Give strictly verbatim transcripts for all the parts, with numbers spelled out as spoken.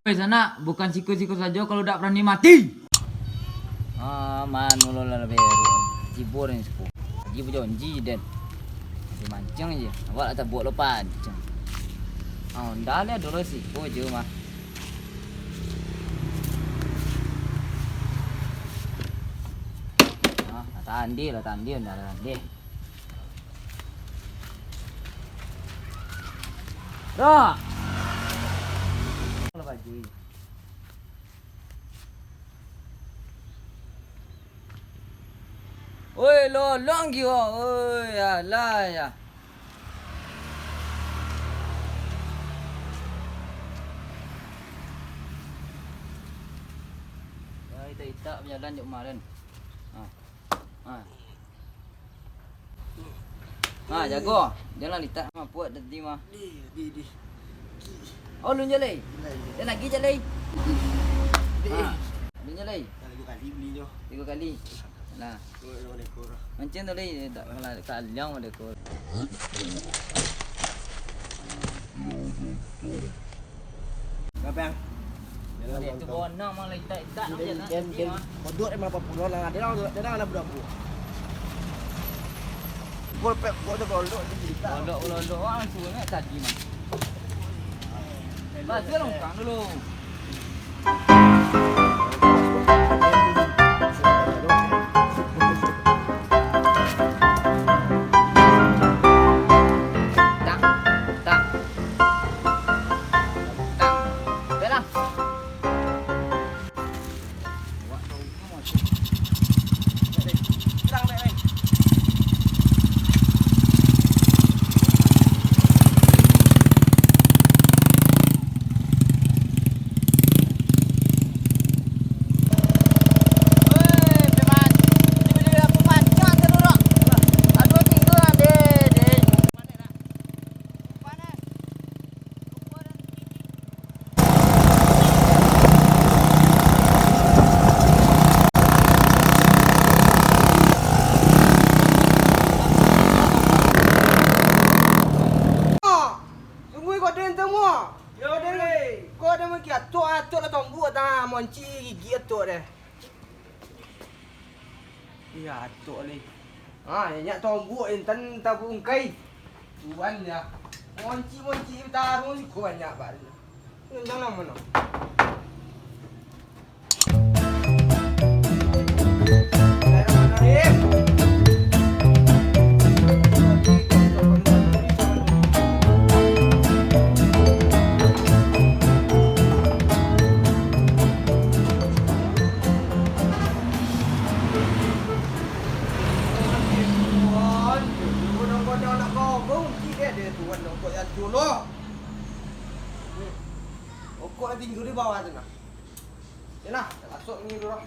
Weh, sanak, bukan siko-siko sajo kalau dak barani mati. Ah, mano lo lah beruk. Jibo den siko. Jibo janji den. Di mancang je. Awak lah tabuak lo pancang. Ah, ndak lah dulu siko je mah. Ah, lah tandih, lah tandih, ndak lah tandih. Dah. Oi, lolong gilo. Oi, alah ya. Ya, itak-itak bajalan jo kemarin. Ha. Ha. Ha, jago. Janlah litak mapuak tadi mah. Di, di, di. Oh, alun jalai? Jalai, jalai. Dan lagi jalai. Di. Ha, alun jalai? Dah tigo kali beli nyo. Tigo kali? Nah. Dua, dua ekor. Mancing tu lai, tak kalah, kaliang pada ekor. Bang. Jalan itu bonang mah lah itak-itak. Kodok emang apa pulo lah. Dia dah, dia dah anak budak buah. Gol pek, gol tu golok je cerita. Golok, golok, golok. Wah, suruh nak tadi mah. Mas, dia longkang dulu. Tak, tak. Tak. Dah lah. Sungguah kau den tamu. Yo, den. Kau ada mungkin atok, atok lah tombok, tah, monci gigi atok deh. Iya, atok leh. Ha, nyak tombok intan tabungkai. Tuan ya. Monci-monci taruh siko banyak, Pak. Nendang nang mano? Bismillahirrahmanirrahim. Tuhan, yo, yo, godang-godang nak kobong, cik, deh, deh, Tuhan, rokok jatuah lo. Hmm. Rokok lah tinggal di bawah tu nah. Ya nah, masuk ni dulu lah.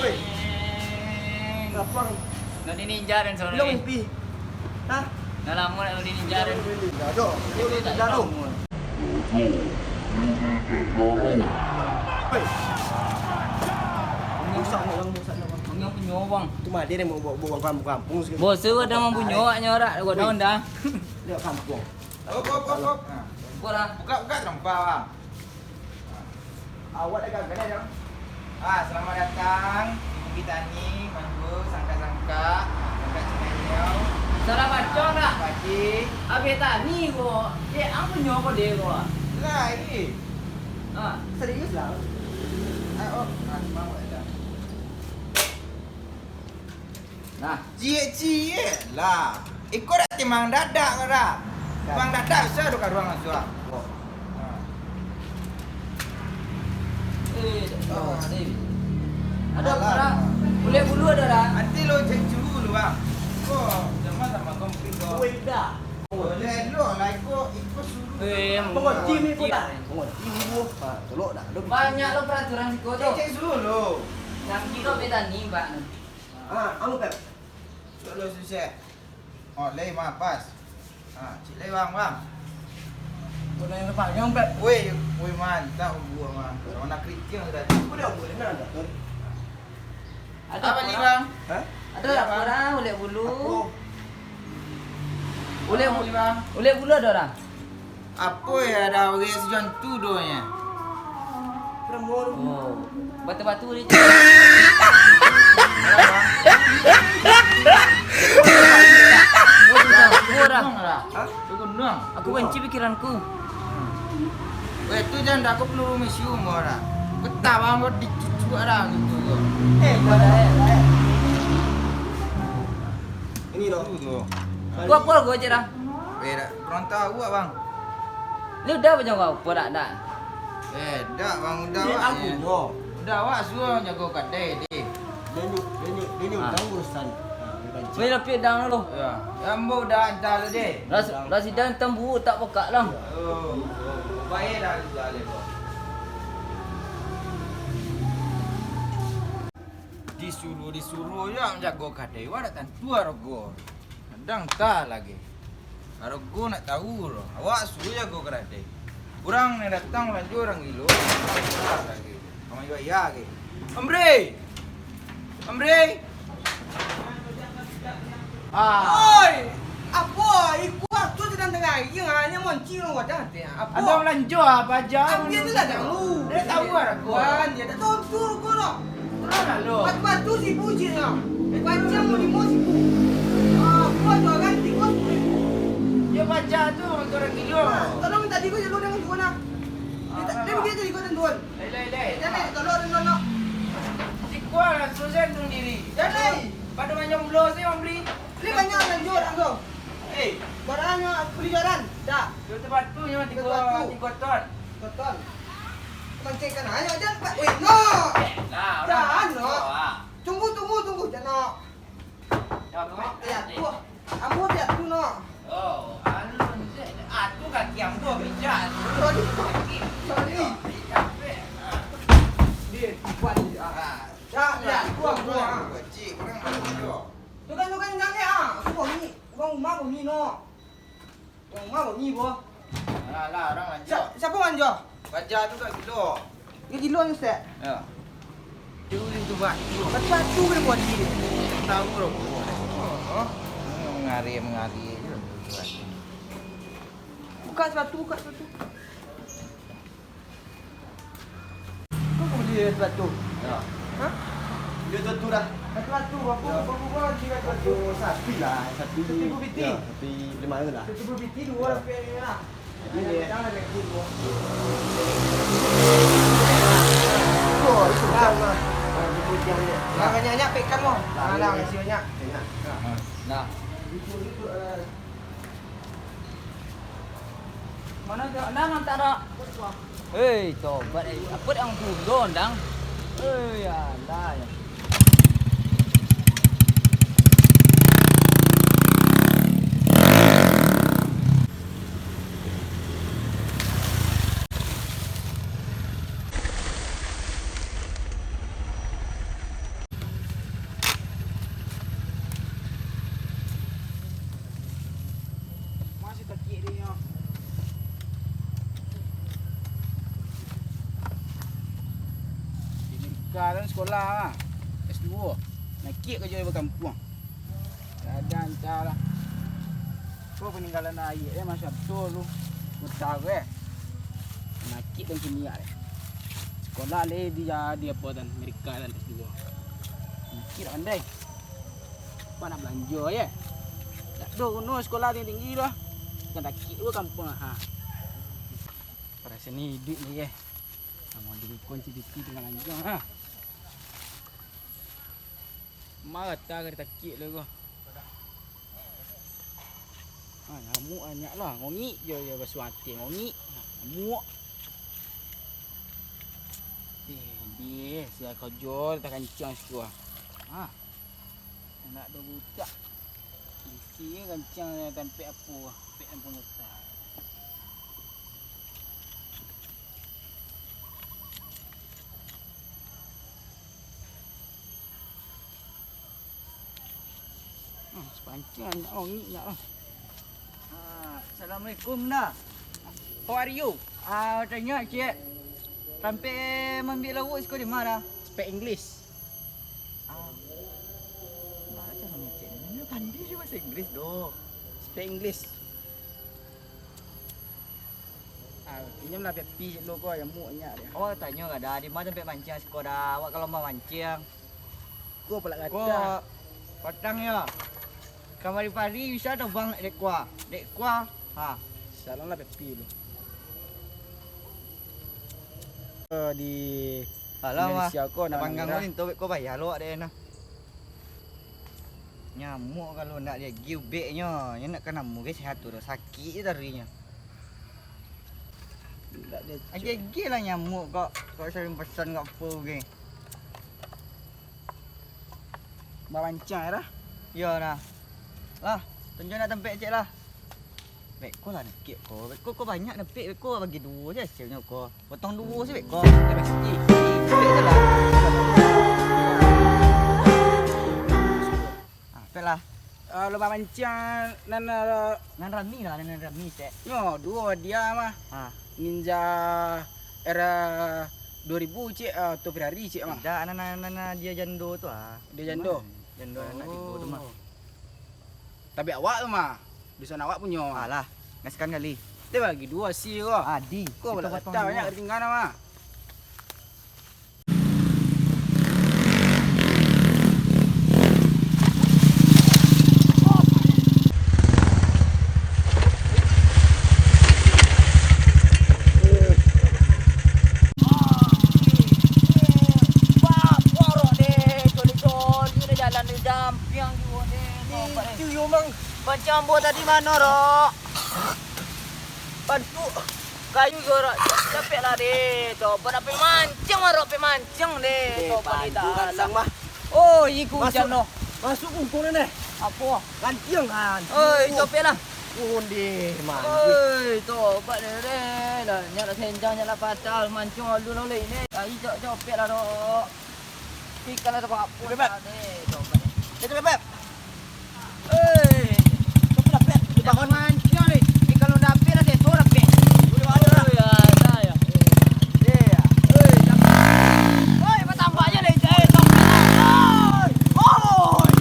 Weh. Lapang. Nak di ninja dan sore. Lo mimpi. Hah? Dah lamo nak di ninja dan. Dah, dah. Lo di ninja tu. Weh. Rusak nak, Bang, rusak nak, Bang. Bang, punyo, Bang. Tu mah dia mau bawa, bawa kampung-kampung sikit. Bos tu ada mampunyo awaknyo rak, gua tahu dah. Dia kampung. Op, op, op, op. Buka, buka, buka terompa, Bang. Awak dah gagal dah, Jang. Ah, selamat datang di Bukitani, Manggul, Sangka-Sangka, Sangka Cimanyau. Salah baco ndak? Pakcik. Abih tani ko. Dek, ang punyo ko dek ko. Lai. Ah. Serius lah. Ah, oh, ah, cuma awak dah. Nah. Ciek-ciek lah. Iko dah timang dadak ko dah. Timang dadak bisa tu karuang asuah. Eh, ado dah. Buliah bulu ado dah. Nanti lo cek dulu, Bang. Ko zaman sama komplit ko. Weh, dah. Buliah lo lah iko, iko suruh Eh, mengonci ni pun dah. Mengonci ni pun. Ha, tolok dah. Banyak lo peraturan siko tu. Cek, cek dulu lo. Canggih lo beda ni, Mbak. Ha, anu, Pep. Tolok susah. Oh, lai mah pas. Ha, cik lai, Bang, Bang. Kau nanya panjang, Pep. Woi, woi, mantap buah mah. Warna keriting tadi. Kau dah boleh nak datang. Ado apo, Bang? Ha? Ado apo, Bang? Ulek bulu. Apo? Ulek bulu, Bang. Ulek bulu ado, Bang? Apo yo, ado urang sijon tu doh nyo. Oh, batu-batu ni. Urang. Aku benci pikiranku. Weh, tu jan dah, aku perlu rumah siu mah dah. Betah bang, kau dicucuk dah gitu kau. Eh, dah, dah, dah. Ini loh. Tu tu. Aku apa aku aja dah. Eh, dah. Kurang tahu, Bang. Ni udah apa jago apa dak, dak? Eh, dak, Bang, udah awak. Udah awak suruh jago kadai deh. Dia ni, dia ni, dia ni utang urusan. Ha, dia banci. Boleh lapik dang dulu. Ya. Ya, ambo udah hantar lu deh. Lah, lah sidang tambu tak pekak lah. Oh, oh, oh. Baiklah, sudah leh, Bang. Disuruh-disuruh yo manjago kadai, wak dak tantu arogo. Kadang tah lagi. Arogo nak tahu lo, awak suruh jago kadai. Urang nan datang balanjo urang gilo, tah lagi. Amai baya lagi. Amri! Amri! Ah. Oi! Apo? Iko tu sadang tangah hari, nyo monci urang wadah, teh. Apo? Ado balanjo apo aja? Ambiak tu lah dulu. Dia tahu lah aku. Wan, dia tak tahu tu ruko tu. Kurang lah lo. Batu-batu sibu cik lah. Panjang limo sibu. Ah, buah tu kan tigo sepuluh ribu. Dia baca tu untuk orang gilo. Ah, tolong minta tigo je lu dengan dua nak. Dia tak, dia minta tigo dan dua. Lai, lai, lai. Dia ni, tolong dan dua nak. Sikuah lah, susah tu diri. Dia ni. Pada macam ulo sih, Amri. Ni banyak lanjut, Anggo. Eh. Barang yang beli jalan. Dah. Duit tu batu nyo tigo, tigo ton. Tigo ton. Mancingkan ayo aja, Pak. Weh, no. Dah, no. Tunggu, tunggu, tunggu. Jangan, no. Jangan, no. Lihat tu. Ambo lihat tu, no. Oh, alun se. Ah, tu kaki ambo bijak. Sorry. Kaki. Sorry. Bijak, weh. Ah. Dia, kuat dia. Ah. Dah, lihat tu, ambo. Kecil, kurang bagus. Tukang-tukang jangan, ah. Aku bunyi. Tukang rumah bunyi, no. Rumah bunyi, boh. Alah, alah, urang lanjut. Sa-, siapa manja? Raja tu kat gilo. Dia gilo ni, Ustaz? Ya. Dia ulih tu batu. Batu-batu kena buat dia. Tahu lah, boh. Oh. Mengari-mengari je. Buka sepatu, buka sepatu. Kau beli sepatu? Ya. Hah? Dia tu, tu dah. Sepatu, berapa, ya, berapa kau beli sepatu? Satu lah, satu. Seribu piti? Ya, satu lima ratus lah. Seribu piti, dua rupiah lah. Ini dia. Jangan ada duit, dua. Oh, itu. Ya. Jangan banyak-banyak, pekan, mau. Alah, kasih banyak. Banyak. Ya. Nah. Itu, itu, eh, Mano tu? Nah, mantap dak? Hei, tobat, eh. Apa yang turun, dang? Hei, alah, ya. Masih takik dia. Di Amerika tu sekolah lah. S dua. Nakik kerja di kampuang. Keadaan entah lah. Ko peninggalan ayek eh, masa tu lu. Mutaweh. Nakik dan kini ah. Sekolah le di, di apa dan Amerika dan S dua. Mikir pandai. Apa nak belanja ye? Tak ada guna sekolah tinggi-tinggi lah. Kan takik dua kampung ha. Pada sini hidup ni ye. Nama dulu kunci tiki dengan lanjang ha. Marah tak ada takik lah ko. Ha, nyamuk banyak lah. Ngongik je, je basuh ati. Ngongik. Ha, nyamuk. Eh, dia sia kojo tak kancang siku ah. Ha. Nak do butak. Isi kancang tampek apo, tampek lampu muta. Mancing, ongik nak lah. Ah, assalamualaikum, Da. How are you? Ah, tanyo, ciek. Tampek maambiak lauak siko di ma, Da? Speak English. Ah. Baa caro ngecek ni? Pandai di bahaso Inggris doh. Speak English. Ah, pinjamlah api-api dulu ko, nyamuak nyak dia. Awak tanyo ka, Da, di ma tampek mancing siko, Da? Awak kalau mamancing. Ko pulak gata. Ko patang yo. Kamari pagi bisa tabang dek kua. Dek kua. Ha. Salam lah, Pepi lu. Eh, di Alah, Malaysia ko nak panggang ko ni, tu ko bayar lo dek nah. Nyamuak kalau nak dia giubeknyo, nyo nak ka namo ge sehat tu, sakik je tarinyo. Aje-aje lah nyamuak kok, kok sering pesan kok apo ge. Bamancang lah. Iyo lah. Lah, tunjuak nak tampek ciek lah. Beko lah dakek ko. Beko ko banyak dapek, beko bagi duo se hasilnyo ko. Potong duo se beko. Beko se lah. Ah, pek lah. Ah, lo bamancang nan, ah, Nan rami lah, nan rami, Cek. Nyo, duo dia mah. Ah. Ninja era dua ribu, Cek, ah, atau Ferrari, Cek, mah. Dak, nan, nan, nan, nan dia jando tu, ah. Dia jando? Jando anak tigo tu, mah. Oh. Tapi awak tu, mah. Dusun awak punyo. Alah, gaskan kali. Dia bagi duo si ko. Adi, ko itu balak potong duo. Banyak ketinggalan, mah. Itu yo, Mang. Pancang ambo tadi mano, Rok? Bantuk kayu yo, Rok. Capek lah, deh. Tobat, dapek mancang, Rok, dapek mancang, deh. Eh, tobat, bantuk deh, kan, Sang, mah. Oh, iko hujan, noh. Masuk bungkung ni, neh. Apo? Gantiang, kan. Oi, capek lah. Ondeh, mah. Oi, tobat, deh, deh. Lah, nyak lah senjang, nyak lah patah, mancang alun oleh ini. Ai, cok, capek lah, Rok. Ikan lah, Beb. Ikan lah, Beb. Eh, tapi lah, Beb. Jangan mancing ni. Ikan lu dapik lah, setor lah, Beb. Boleh ada lah. Oh, ya, ada ya. Iya. Eh, jangan. Oi, bertambahnya deh, Jai. Oi. Oi.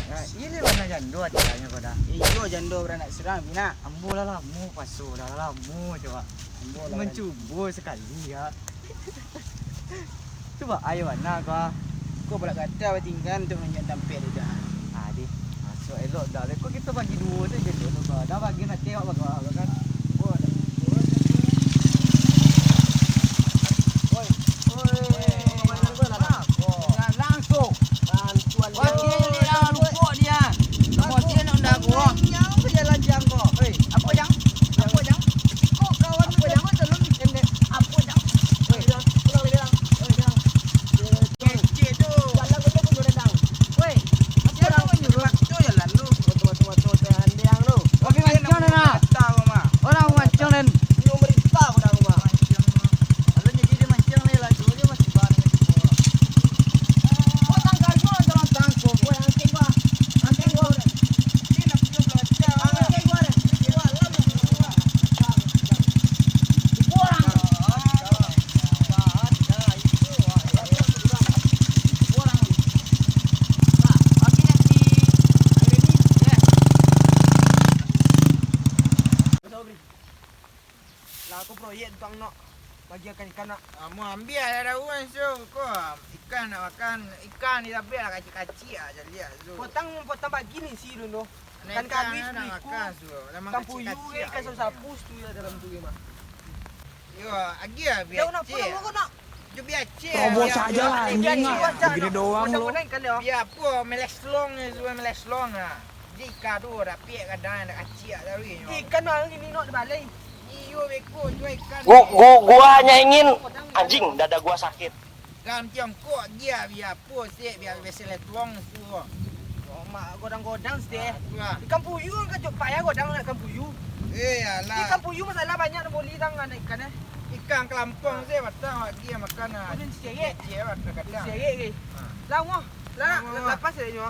Nah, ini mana jando acaranya kau dah? Iyo, jando beranak serang, Bina. Ambo lah lamo paso, dah lamo coba. Ambo lah. Mencubo sekali ya. Cubo, ayo, bana ko. Ko pulak gata batinggan untuak manunjuak tampek tu, dah. Ah, deh. Masuk elok dah. Beko kito bagi duo tu je dulu, ko. Dah bagi nanti awak bawa, kan. Woi. Woi. Woi. Langsung. Bantuan. Wah, dia ni lah, lupa dia. Lupa dia nak undang aku. Nyau saja lanjang ko. Hei, apa, Jang? Apa, Jang? Kok kawan lu jago, jalan pendek? Apo, Jang? Weh, pulang lagi, Jang. Weh, Jang. Kecil tu. Jalan dulu pun udah, Jang. Weh, siapa yang nyuruh? Betul jalan lu. Betul, betul, betul, betul, Jang, lu. Tapi mancang dah, nak. Tahu, Mak. Orang mancang, dan. Nyo merintah udah, Mak. Kalau jadi dia mancang ni lah, dulu dia masih barang. Kok tanggal dua, jalan tangkung. Weh, angking, Mak. Angking, Mak. Lah, aku proyek tukang nok. Bagi akan ikan nak. Ah, mau ambil lah daun so. Ko ikan nak makan, ikan ni tapi lah kacik-kacik ah, jadi ah so. Potang, potang bagi ni si dulu. Kan kami nak makan so. Ikan puyuh, ikan sapu tu ya dalam tu ya, mah. Yo, agi ah biar. Dah nak pulang kau nak. Yo biar cek. Terobos saja lah, anjing ah. Begini doang lo. Biar apa, meleslong ni so, meleslong ah. Di ikan tu dapik kadang nak kacik tapi. Ikan mah gini nak dibalai. Iyo, beko jual ikan. Gu-, gu-, gua hanya ingin, anjing, dada gua sakit. Gam tiongkok dia, biar apo sih, biar biasa letuang tu. Mak godang-godang sih. Ikan puyuh kan cok payah godang nak ikan puyuh. Eh, alah. Ikan puyuh masalah banyak nak boli tang anak ikan eh. Ikan kelampong sih, batang awak dia makan ah. Macam cicek. Cicek, batang kadang. Cicek ke? Ha. Lah, wah. Lah, lah, lapas je nyo.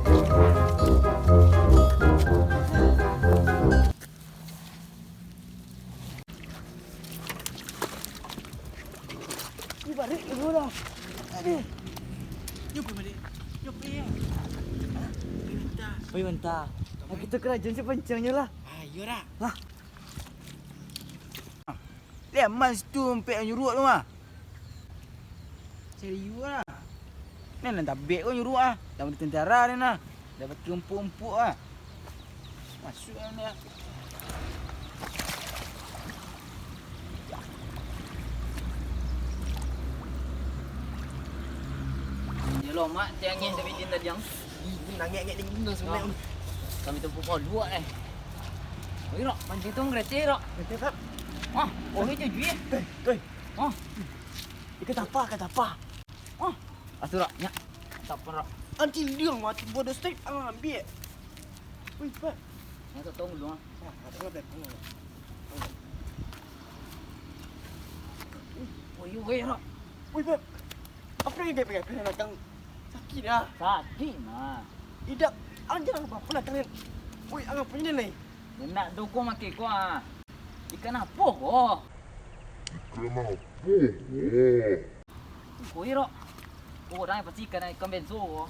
Ni barik dulu dah. Aduh. Nyo pai baliak. Nyo pai, yo. Pai mantah. Pai mantah. Nah, kito karajoan sapancang nyo lah. Ah, iyo dah. Lah. Liak mas tu, ampek nyuruak tu mah. Serius lah. Ni nan tabek ko nyuruak ah. Dah tentara ni nah. Dah batumpuk-umpuk ah. Masuk lah ni ah. Yo lo, Mak, teh angin tapi jin tadi ang. Ih, angek-angek dingin tu, sungai. Kami tempuh kau dua eh. Oi, Rok, mancing tu ngereti, Rok. Ngereti, Kak. Ah, oh, itu jual. Eh, eh. Ah. Ikan tapa, ikan tapa. Ah. Asu, Rok, nyak. Tapa, Rok. Anjing, dia mati bodoh straight, ah, ambil. Wih, Pak. Nyak, tolong dulu, ah. Ah, ada nggak, Beb? Wih, wih, Rok. Wih, Beb. Apa yang dia pegang? Pegang belakang. Sakit, ah. Sakit, mah. Idak, anjing, apa-apa lah, kalian. Wih, anggap punya ni. Nak dukung maki ko, ah. Ikan apo ko? Ikan apo ko? Ko iro. Ko dah pasti ikan, ikan benso ko.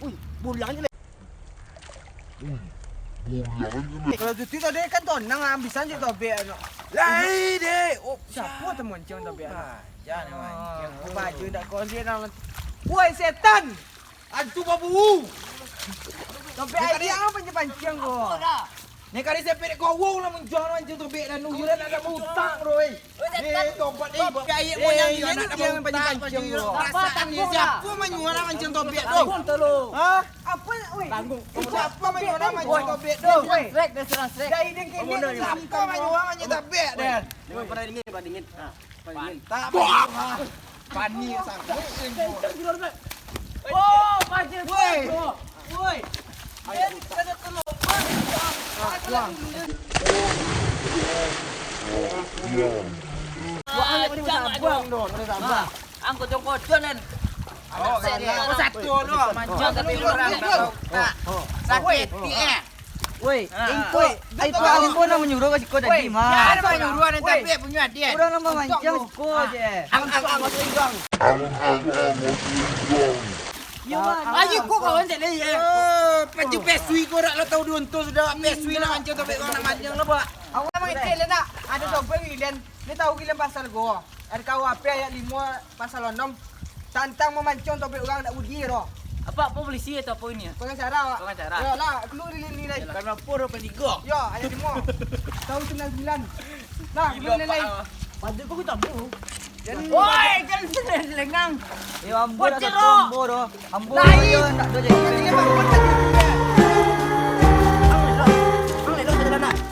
Ui, bulang je leh. Ui, bulang je leh. Kalau tutuik tadi kan tonang, ambisan je tobek anu. Lai, dek. Oh, siapa tu mancing tobek anu? Jangan mancing. Baju tak kau dia nang. Woi, setan. Antu babu. Tobek aia apa je pancing ko? Apa dah? Ni kali saya pedek kau lah menjual mancung tobek dan nunggu lah nak ada utang tu, eh. Eh, tobat, eh, buat air moyang dia nak ada utang, pancing-pancing tu. Apa takut lah? Siapa menyuruh nak mancung tobek tu? Tanggung tu lu. Ha? Apa, weh? Tanggung. Siapa menyuruh nak mancung tobek tu? Strike, dia serang strike. Dari dia kini, siapa menyuruh nak mancung tobek dia? Lima puluh ringgit, Pak, ringgit. Ha, Pak, ringgit. Mantap, Pak. Pani sangat. Oh, paja. Woi. Woi. Ayo. Ah, pulang. Wah, angkot jongkojon kan. Oh, satu tu. Mancung tapi urang tak tahu. Tak. Sakit, eh. Woi, ah. Ingko, ai tu alim pun nak manyuruh ka siko tadi, mah. Siapa manyuruh, nan tapi punyo adiak. Urang nan mamancang siko je. Ang, ang, ang, masuk igang. Ang, ang, ang, masuk igang. Yo, mah. Ayo, ko kawan cak lai, eh. Oh, pacu pesui ko rak lo tau diuntung sudah pesui lah mancang tobek urang nak mancang lah, Pak. Awak mangecek lah nak. Ada sobat gilian. Dia tahu gilian pasal go. R K U H P ayat limo. Pasal onom, tantang mamancung tobek urang ndak budi doh. Apa, apa polisi atau apa ini, ya? Pengacara, Pak. Pengacara. Yo lah, keluar lilin ni lai. Kan apa doh, panigo? Yo, ayat limo. Tahun sembilan sembilan. Nah, keluar lilin lai. Pada kau kita ambil. Woi, jangan lengang. Yo, ambo dah satu ambo doh. Ambo yo ndak doh jadi.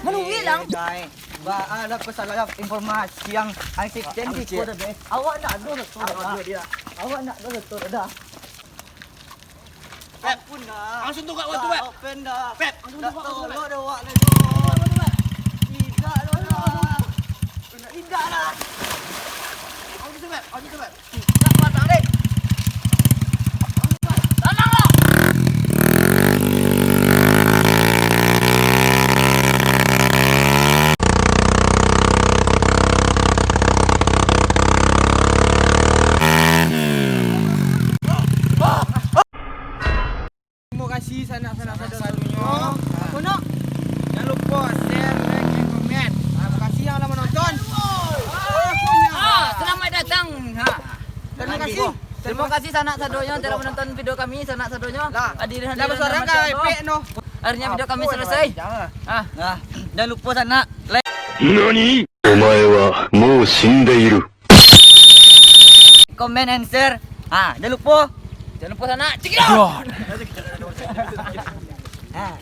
Mano hilang? Ba, ah, lah, aku salah informasi yang asisten di kota, be. Awak nak do betul, Pak. Awak nak do betul, dah. Pep. Ampun dah. Langsung tunggu waktu, Pep. Pep. Langsung tunggu waktu, Pep. Tolong dah awak lah, Pep. Tidak dah. Tidak dah. Langsung, Pep. Langsung, Pep. Terima kasih sanak-sanak sadonyo. Apo nak? Jangan lupa share, like, and comment. Ah, terima kasih yang lah menonton. Ah, selamat datang. Ha. Terima kasih. Terima kasih sanak sadonyo telah menonton video kami, sanak sadonyo. Lah. Hadirin, hadirin yang hormat. Akhirnya video kami selesai. Ah. Nah, jangan lupa sanak like. Nani? Omae wa mou shindeiru. Comment and share. Ah, jangan lupa. Jangan lupa sanak. Check it out. Ah.